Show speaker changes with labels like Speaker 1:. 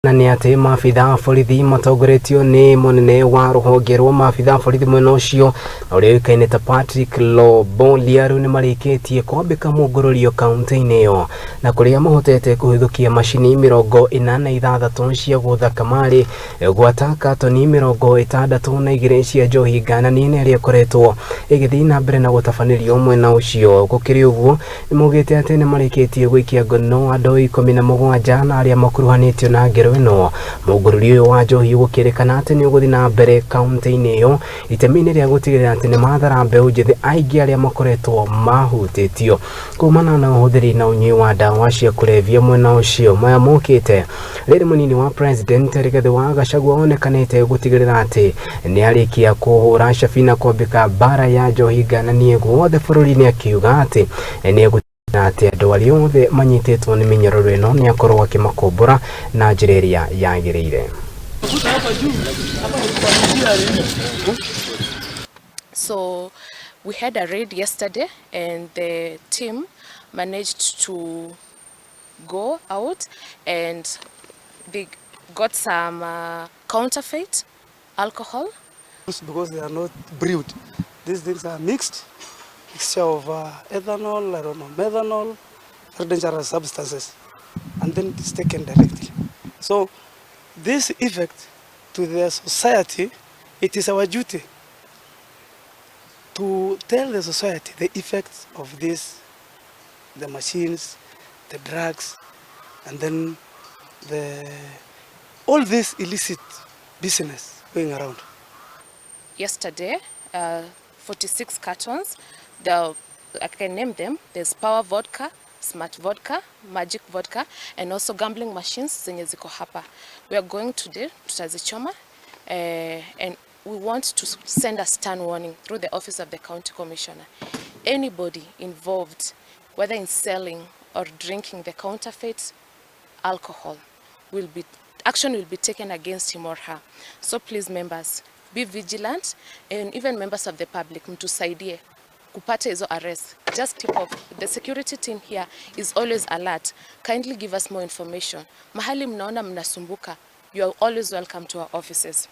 Speaker 1: Na nĩ atĩ maabitha a borithi matongoretio nĩ mũnene wa rũhonge rwa maabitha a borithi mwena ũcio na ũrĩa ũĩkaine ta Patrick Lobolia rĩu nĩ marĩkĩtie kwambĩka mũngũrũrio kaunti-inĩ ĩyo na kũrĩa mahotete kũhithũkia macini 46 cia gũtha kamarĩ, gwata katoni 62 cia njohi ngananie na ĩrĩa ĩkoretwo ĩgĩthiĩ na mbere na gũtabanĩrio mwena ũcio. Gũkĩrĩ ũguo, nĩ maugĩte atĩ nĩ marĩkĩtie gũikia ngono andũ 17 na arĩa makuruhanĩtio na ngero ĩno. Mũngũrũrio ũyũ wa njohi gũkĩrĩkana atĩ nĩ ũgũthiĩ na mbere kaunti-inĩ ĩyo itemi-inĩ rĩa gũtigĩrĩra atĩ nĩ mathara mbeũ njĩthĩ aingĩ arĩa makoretwo mahutĩtio kumana na ũhũthĩri na ũnyui wa ndawa cia kũrebia mwena ũcio. Maya mokĩte rĩrĩ mũnini wa president Rigathĩ wa Gachagua onekanĩte gũtigĩrĩra atĩ nĩ arĩkia kũhũra cabi na kwambĩka mbara ya njohi ngananie guothe bũrũri-inĩ, akiuga atĩ nĩ na atĩ andũ arĩa othe manyitĩtwo nĩ mĩnyororo ĩno nĩ akorwo akĩmakombora na njĩra ĩrĩa yagĩrĩire.
Speaker 2: So we had a raid yesterday and the team managed to go out and they got some counterfeit alcohol.
Speaker 3: Because they are not brewed. These things are mixed, mixture of ethanol, I don't know, methanol, very dangerous substances, and then it's taken directly. So this effect to the society, it is our duty to tell the society the effects of this, the machines, the drugs, and then the all this illicit business going around.
Speaker 2: Yesterday, 46 cartons. I can name them. There's Power Vodka, Smart Vodka, Magic Vodka, and also gambling machines zenye ziko hapa. We are going today, tutazichoma, and we want to send a stern warning through the office of the county commissioner. Anybody involved, whether in selling or drinking the counterfeit alcohol, will be action will be taken against him or her. So please, members, be vigilant, and even members of the public, mtusaidie kupata hizo arrest. Just tip off. The security team here is always alert. Kindly give us more information. Mahali mnaona mnasumbuka, you are always welcome to our offices.